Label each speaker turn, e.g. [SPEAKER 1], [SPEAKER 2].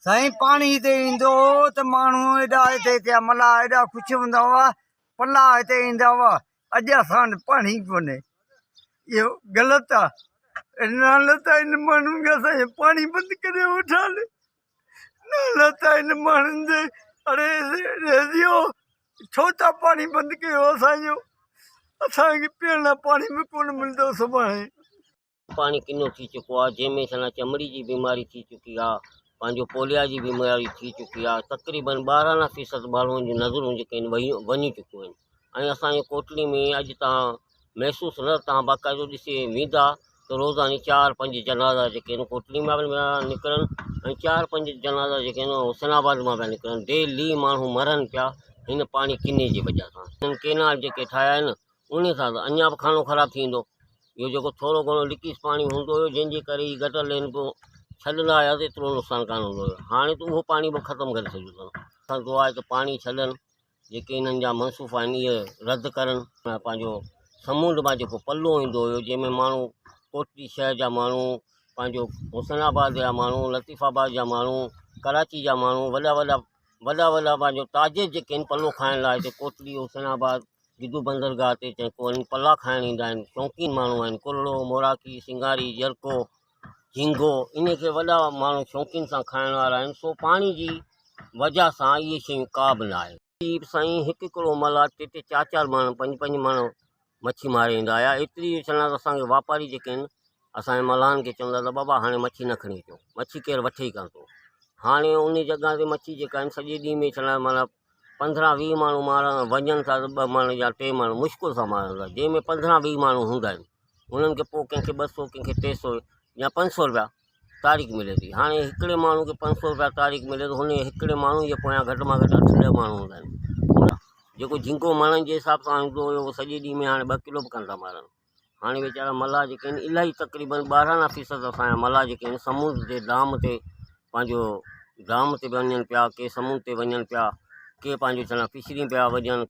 [SPEAKER 1] سائين پاڻي هتي ايندو هو ته ماڻهو ايڏا هتي ٿيا ملاح ايڏا خوش هوندا هئا پلا هتي ايندا هئا اڄ اسان وٽ پاڻي ڪونهي اهو غلط آهي لعنت آهي ان ماڻهن کي اسان جو پاڻي بند ڪري ويٺا آهن لعنت آهي ان ماڻهن تي اڙي ريزيو ڇو ٿا پاڻي بند ڪيو اسانجو اسانکي پيئڻ لاء پاڻي به ڪونه ملندو سڀاڻي.
[SPEAKER 2] پاڻي ڪنو ٿي چڪو آهي جنهن ۾ سنا چمڙي جي بيماري ٿي چڪي آهي پنهنجو پوليا جي بيماري ٿي چڪي آهي تقريبن 12 فيصد ماڻهن جون نظرون جيڪي آهن ويون وڃي چڪيون آهن ۽ اسانجي ڪوٽڙي ۾ اڄ تان محسوس نه تان باقاعدو ڏسي ويندا ته روزاني چار پنج جنازا جيڪي آهن ڪوٽڙي مان پيا نڪرن ۽ چار پنج جنازا جيڪي آهن حسين آباد مان پيا نڪرن ڊيلي ماڻهو مرن پيا هن پاڻي ڪني جي وجه سان هنن ڪينال جيڪي ٺاهيا آهن انهي سان ته اڃا به کانو خراب ٿيندو. اهو جيڪو ٿورو گهڻو لڪيس پاڻي هوندو هيو جنهن جي ڪري هي گٽر لين پيو ڇڏندا هيا ته ايترو نقصان ڪانه هوندو هيو. هاڻي ته اهو پاڻي به ختم ڪري ڇڏيو اٿن. اسان دعا آهي ته پاڻي ڇڏن جيڪي انهن جا منصوبا آهن اهي رد ڪرن. پنهنجو سمنڊ مان جيڪو پلو ايندو هيو جنهن ۾ ماڻهو ڪوٽڙي شهر جا ماڻهو پنهنجو حسين آباد جا ماڻهو لطيف آباد جا ماڻهو ڪراچي جا ماڻهو وڏا وڏا وڏا وڏا پنهنجو تاجر جيڪي آهن پلو کائڻ لاء هتي ڪوٽڙي حسين آباد گدو بندرگاهه تي چيڪو آهن پلا کائڻ ايندا آهن شوقين ماڻهو آهن ڪرڙو موراکي سنگاري جرڪو جهينگو ان کي وڏا ماڻهو شوقين سان کائڻ وارا آهن سو پاڻي جي وجه سان اهي شيون ڪا به نه آهي. سائين هڪ هڪڙو ملاح ٽي ٽي چار چار ماڻهو پنج پنج ماڻهو مڇي ماري ايندا هيا ايتري جو چوندا ته اسان کي واپاري جيڪي آهن اسان جي ملاحن کي چوندا ته بابا هاڻي مڇي نه کڻي اچو مڇي ڪير وٺي ئي ڪانه ٿو هاڻي ان جڳهه تي مڇي جيڪا آهن سڄي ڏينهن ۾ چوندا معنيٰ 15 20 ماڻهو مارڻ وڃن ٿا ته ٻه مڻ يا ٽي مڻ مشڪل سان مارن ٿا جنهن ۾ 15 20 ماڻهو هوندا آهن انهن کي پوء ڪنهن کي 200 ڪنهن کي 300 يا 500 روپيا تاريخ ملي ٿي هاڻي هڪڙي ماڻهو کي 500 روپيا تاريخ ملي ٿو هن هڪڙي ماڻهو جي پويان گهٽ مان گهٽ اٺ ڏهه ماڻهو هوندا آهن جيڪو جهينگو مڻن جي حساب سان هوندو هيو اهو سڄي ڏينهن ۾ هاڻي ٻه ڪلو به ڪانه ٿا مارن هاڻي ويچارا ملاح جيڪي آهن الاهي تقريبن 12 فيصد اسان جا ملاح جيڪي آهن سمنڊ جي دام تي پنهنجو دام تي وڃن پيا ڪي سمنڊ تي وڃن پيا ڪي پنهنجو چنا فشري پيا وڃن.